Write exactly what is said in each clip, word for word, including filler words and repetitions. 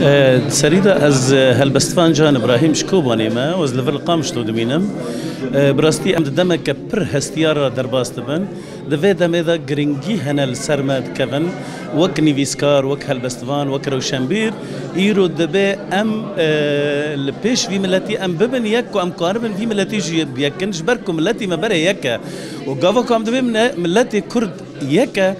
E, di serî de ez, e, helbestvan Can Îbrahîm ji Kobanê me, ez li vir li Qamişlo dimînim. E, bi rastî em di demeke pir hestiyar re derbas dibin. Di vê demê de giringî hene li ser me dikevin. Wek nivîskar, wek helbestvan, wek rewşenbîr, îro dibe em, e, li pêş vî miletî em bibin yek ku em karibin vî miletî jî bi yek kin, ji ber ku miletî me berê yek e. Û gava ku em dibê mine-, miletê Kurd yek e,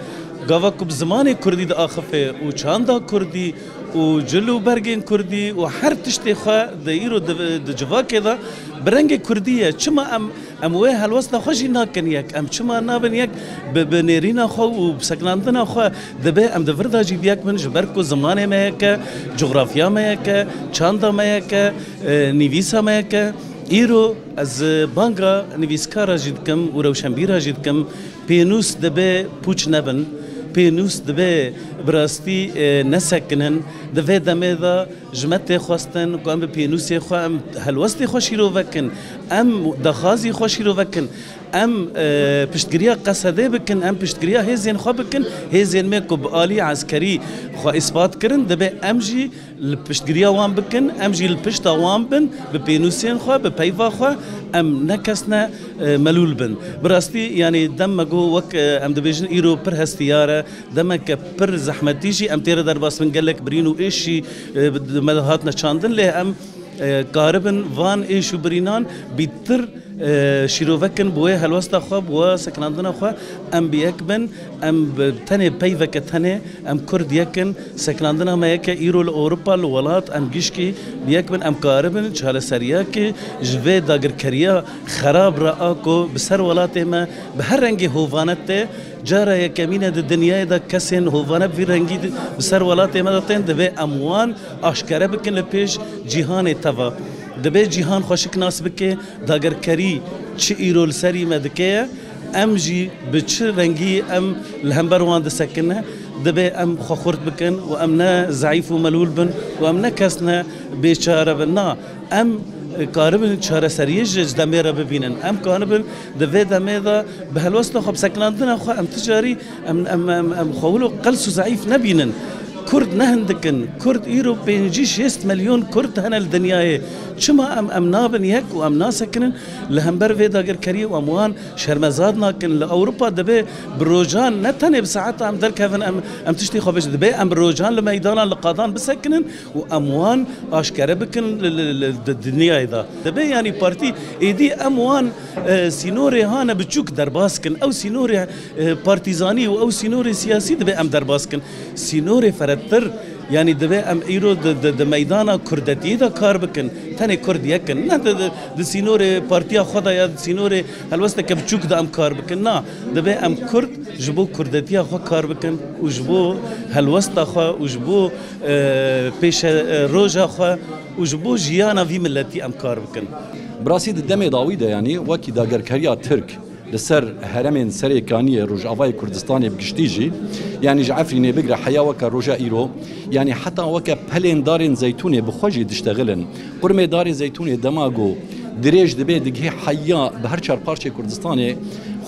gava ku bi zimanê Kurdî diaxife û çanda Kurdî û cil û bergên Kurdî û her tiştê xwe di îro di, di civakê de bi rengê Kurdî ye. Çima em, em wê helwesta xwe jî nakin yek? Em çima nabin yek bi, bi nêrîna xwe û bi sekinandina xwe? Dibe em di vir de jî bi yek bin, ji ber ku zimanê me yek e, cografya me yek e, çanda me yek e, e, nivîsa me yek e. Îro ez banga nivîskara jî dikim û rewşenbîra jî dikim. Pênûs dibe pûç nebin, pênûs dibe bi rastî, e, nesekinin. Di vê demê de ji me tê xwestin ku em bi pênûsê xwe, em helwestê xwe şîrove kin, em daxwazî xwe şîrove kin, em, e, piştgiriya Qesedê bikin, em piştgiriya hêzên xwe bikin, hêzên me ku bi alî eskerî xwe îspat kirin, dibe em jî li piştgiriya wan bikin, em jî li pişta wan bin, bi pênûsên xwe, bi peyva xwe, em ne kes ne, e, melûl bin. Bi rastî, yanî dem me got, wek, e, em dibêjin îro pir hestiyar e, demeke pir zehmetî jî em tê re derbas bin, gelek birîn û êş jî, e, bi, me hatine çandin, lê em, e, karibin van êş û birînan bîtir, e, şîrove kin bi wê helwesta xwe, bi wê sekinandina xwe, em bi yek bin, em bi tenê peyveke tenê, em Kurd yek in, sekinandina me yek e, îro li Ewropa, li welat, em gişkî bi yek bin, em karibin çareseriyekê ji vê dagirkeriya xerab re a ku bi ser welatê me bi her rengê hovane tê, cara yekemîn e di dinyayê de kesên hovane bi vî rengî di-, bi ser welatê me de tên, divê em wan aşkere bikin li pêş cîhanê teva. Divê cîhan xwe şiknas bike, dagirkerî çi îro li serî me dike ye, em jî bi çi rengî em li hember wan disekine, divê em xwe xurt bikin û em ne zeîf û melûl bin û em ne kes ne bêçare bin. Na, em karibin çareseriyê ji, ji demê re bibînin. Em karibin di vê demê de bi helwesta xwe, bi sekinandina xwe, em ti carî em, em, em, em xwe wilo qels û zeîf nebînin. Kurd ne hindik in. Kurd îro pêncî şêst milyon Kurd hene li dinyayê. Çima em, em nabin yek û em nasekinin li hember vê dagirkeriyê û em wan şermezar nakin? Li Ewropa divê bi rojan, ne tenê bi saeta em derkevin, em, em tiştî xwe bêjin. Divê em bi rojan li meydanan, li qadan bisekinin û em wan aşkere bikin li, li, li, di dinyayê de. Divê, yanî, partî êdî em wan, e, sînorê hane biçûk derbas kin. Ew sînorê, e, partîzanî û ew sînorê siyasî divê em derbas kin. Sînorê ferettir, yanî, divê em îro di, di, di meydana kurdetiyê de kar bikin. Tenê Kurd yek in. Ne di, di, di sînorê partiya xwe de ya di sînorê helwesteke biçûk de em kar bikin. Na, divê em Kurd ji bo kurdetiya xwe kar bikin û ji bo helwesta xwe û ji bo, e, pêşe, e, roja xwe û ji bo jiyana vî miletî em kar bikin. Bi rastî di demê dawî de, yanî, wekî dagerkeriya Tirk li ser herêmên Serê Kaniyê, Rojavayê Kurdistanê bi giştî jî, yanî ji Efrînê bigire heya weke roja îro, yanî heta weke pelên darên zeytûnê bi xwe jî diştexilin. Qurmê darê zeytûnê dema ku dirêj dibe, digihê heya bi her çar parçeyê Kurdistanê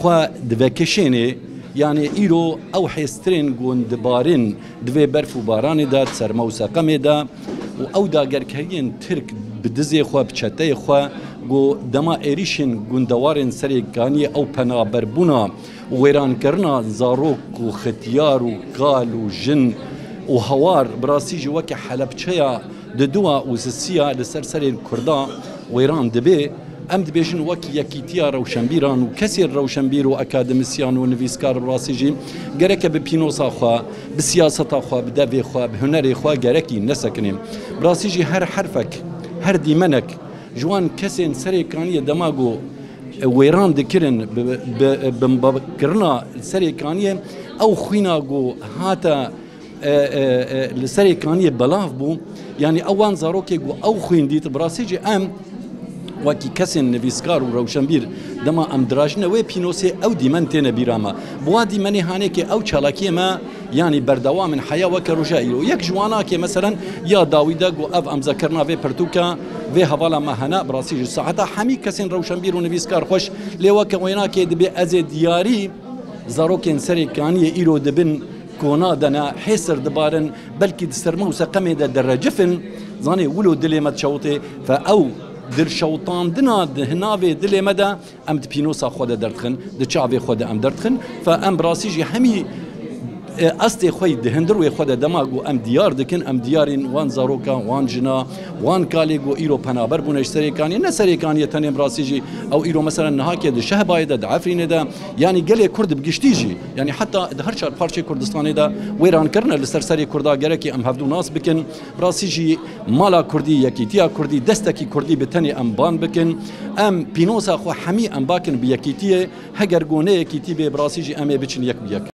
xwe divekişênê, yanî îro ew hêstirên ku dibarin di vê berf û baranê de, di serma û seqemê de û ew dagerkeriyên Tirk bi dizê xwe, bi çeteyê xwe, ku dema êrîşên gundewarên Serê Kaniyê, ew penaberbûna û wêrankirina zarok û xityar û kal û jin û hawar, bi rastî jî weke Helebçeya Diduwa û Sisiya li ser serên Kurda wêran dibe, em dibêjin wek Yekîtiya Rewşenbîran û kesên rewşenbîr û akademîsyan û nivîskar bi rastî jî gereke bi pînosa xwe, bi siyaseta xwe, bi devê xwe, bi hunerê xwe gerekî nesekinê. Bi rastî jî her herfek, her dîmenek ji wan kesên Serê Kaniyê dema ku wêran dikirin, bi, bi, bi, bi kirina Serê Kaniyê, ew xwîna ku hate e, e, e, li Serê Kaniyê belav bû. Yanî ew wan zarokê ku ew xwîn dît, bi rastî jî em wekî kesên nivîskar û rewşenbîr dema em dirajine wê pînosê, ew dîmen têne bîra me. Bi wa dîmenê hanê ke ew çalakiyê me, yanî, berdewam in heya weke roja îro. Yek ji wana ke, meselen, ya dawî de ku ev emzekirina vê pirtûke, vê hevala me hene, bi rastî jî saeta hemî kesên rewşenbîr û nivîskar xweş, lê weke wênakê dibê ez ê diyarî zarokên Serê Kaniyê îro dibin kona de ne, hêsir dibarin, belkî di serma û seqemê de derecifin, zanê wilo dilê me diçewitê, fe ew dilşewitandina di hinavê dilê me de, em di pînosa xwe de derdixin, di çavê xwe de em derdixin, fe em bi rastî jî hemî, e, estê xwe yî di hindir wê xwe de dema ku em diyar dikin, em diyarên wan zaroka, wan jina, wan kalê ku îro penaber bûne ji Serêkaniyê, ne Serêkaniyê tenê bi rastî jî, ew îro mesela niha ke di Şehbayê de, di Efrînê de, yanî gelê Kurd bi giştî jî, yanî heta di her çar parçeyê Kurdistanê de wêran kirine, li ser serê Kurda gerekê em hevdû nas bikin. Bi rastî jî mala Kurdî, yekîtiya Kurdî, destekî Kurdî bi tenê em ban bikin. Em pînosa xwe hemî em bakin bi yekîtiyê. Heger ku ne yekîtî bê, bi rastî jî em ê biçin yek bi yek.